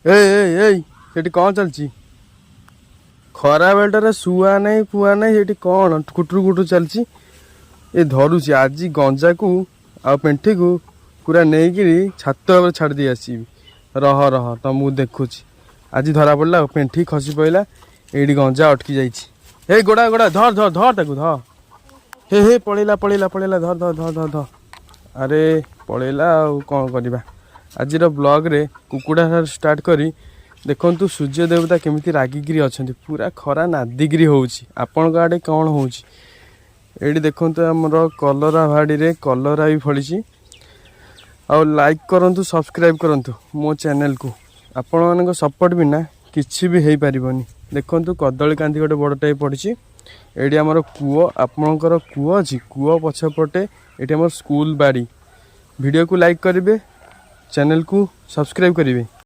ଏଇ ଏଇ ଏଇ, ସେଠି କ'ଣ ଚାଲିଛି? ଖରା ବେଳଟାରେ ଶୁଆ ନାହିଁ, ପୁଆ ନାହିଁ, ସେଠି କ'ଣ କୁଟୁରୁ କୁଟୁରୁ ଚାଲିଛି? ଏ ଧରୁଛି ଆଜି ଗଞ୍ଜାକୁ ଆଉ ପେଣ୍ଠିକୁ ପୁରା ନେଇକିରି ଛାତ ଉପରେ ଛାଡ଼ି ଦେଇ ଆସିବି। ରହ ରହ, ତମକୁ ଦେଖୁଛି। ଆଜି ଧରା ପଡ଼ିଲା ଆଉ ପେଣ୍ଠି ଖସି ପଡ଼ିଲା। ଏଇଠି ଗଞ୍ଜା ଅଟକି ଯାଇଛି। ହେଇ, ଗୋଡ଼ା ଗୋଡ଼ା, ଧର ଧର ଧର ତାକୁ ଧର। ହେ ହେ, ପଳେଇଲା ପଳେଇଲା ପଳେଇଲା, ଧର ଧର ଧର ଧର ଧର। ଆରେ, ପଳେଇଲା, ଆଉ କ'ଣ କରିବା? ଆଜିର ବ୍ଲଗ୍ରେ କୁକୁଡ଼ା ଷ୍ଟାର୍ଟ କରି ଦେଖନ୍ତୁ, ସୂର୍ଯ୍ୟ ଦେବତା କେମିତି ରାଗିକିରି ଅଛନ୍ତି। ପୁରା ଖରା ନାଦିକିରି ହେଉଛି। ଆପଣଙ୍କ ଆଡ଼େ କ'ଣ ହେଉଛି? ଏଇଠି ଦେଖନ୍ତୁ, ଆମର କଲରା ଭାଡ଼ିରେ କଲରା ବି ଫଳିଛି। ଆଉ ଲାଇକ୍ କରନ୍ତୁ, ସବସ୍କ୍ରାଇବ୍ କରନ୍ତୁ ମୋ ଚ୍ୟାନେଲକୁ। ଆପଣମାନଙ୍କ ସପୋର୍ଟ ବିନା କିଛି ବି ହେଇପାରିବନି। ଦେଖନ୍ତୁ, କଦଳୀ କାନ୍ଦି ଗୋଟେ ବଡ଼ ଟାଇପ୍ ପଡ଼ିଛି। ଏଇଠି ଆମର କୂଅ। ଆପଣଙ୍କର କୂଅ ଅଛି? କୂଅ ପଛପଟେ ଏଇଠି ଆମର ସ୍କୁଲ ବାଡ଼ି। ଭିଡ଼ିଓକୁ ଲାଇକ୍ କରିବେ, ଚ୍ୟାନେଲକୁ ସବସ୍କ୍ରାଇବ୍ କରିବେ।